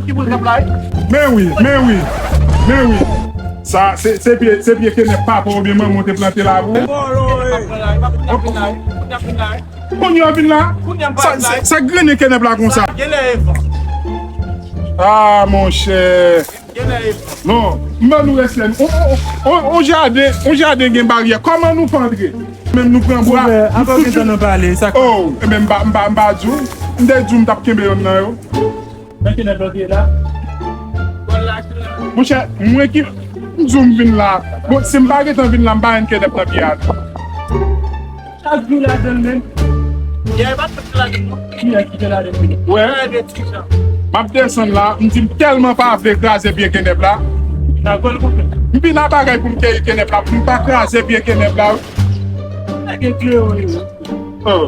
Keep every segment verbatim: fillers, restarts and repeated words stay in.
Ki boul k ap la? Men wi, men wi, men wi. Sa, se, se pye, se pye kenèp papa oubyen manman w te plante la pou ou. Kounye a w vin la? Sa, sa, sa grennen kenèp la konsa? Ah, monchè. Non, m ban nou respè nou. On, on, on jaden, on jaden gen baryè. Kòman nou fè antre? Menm nou pran bwa. Apa w gentan nan pale, sa k... Oh, enben, m pa, m pa, m pa di w. M te di w m t ap kenbe yonn nan yo. Nan kenèp la w te ye la? Monchè, mwen ki, m di w m vin la. Bon, si m pa gentan vin la, m pa jwenn kenèp nan pye a. Chak jou ladan l menm. Yè, e pa tout ladan l non. Kiyès ki te ladan l? Wè. M ap desann la, m di m tèlman pa vle kraze pye kenèp la. M vin a bagay pou m keyi kenèp la, pou m pa kraze pye kenèp la. Sa gen klewo yo. Oh.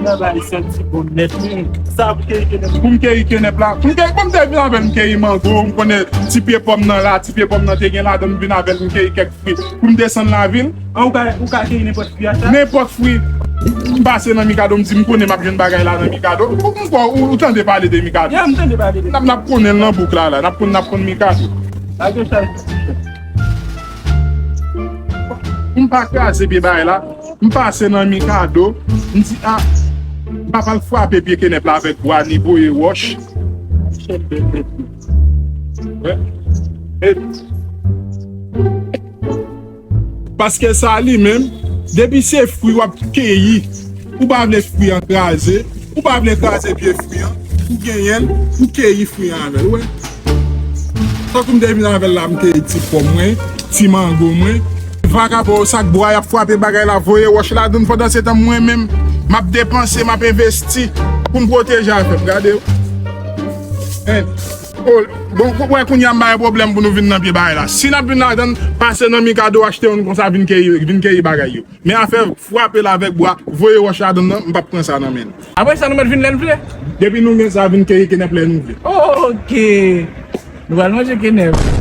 Nan bay santi bon nèt, men sa pou keyi kenèp. Pou m keyi kenèp la. Pou m keyi, pou m te vin avè l, m keyi mango, m konnen ti pye pòm nan la, ti pye pòm nan te gen ladan, m vin avè l, m keyi kèk fwi. Pou m desann lavil. An, ou ka, ou ka keyi nenpòt fwi a sa? Nenpòt fwi. M pase nan Mikado, m di m konnen m ap jwenn bagay la nan Mikado. Ou, ou, ou, ou tande pale de Mikado? Ya, m tande pale de... N ap, n ap konnen l nan bouk la, la. N ap konn, n ap konn Mikado. Lage chay. M pa kraze pye bagay la. M pase nan Mikado. M di, a, m pa pral frape pye kenèp la avèk bwa ni voye wòch. Wè. E, paske sa li menm, depi se fwi w ap keyi, ou pa vle fwi an kraze, ou pa vle kraze pye fwi an, ou genyen l, ou keyi fwi an avè l, ou wè. Tankou m te vin avè l la, m keyi ti pòm mwen, ti mango mwen. Vakabon yo, sa k bwa y ap frape bagay la, voye wòch ladan l, pandan se tan mwen menm, m ap depanse, m ap envesti pou m pwoteje afè m, gade yo. Hein. Oh, bon, wè kounye a m ba yo pwoblèm pou nou vin nan pye bagay la. Si n ap vin ladan l, pase nan Mikado, achte youn konsa, vin keyi, vin keyi bagay yo. Men afè frape l avèk bwa, voye wòch ladan l nan, m p ap pran sa nan men nou. Apre sa, nou mèt vin lè n vle. Depi nou gen sa, vin keyi kenèp lè nou vle. Oke. Nou pral manje kenèp.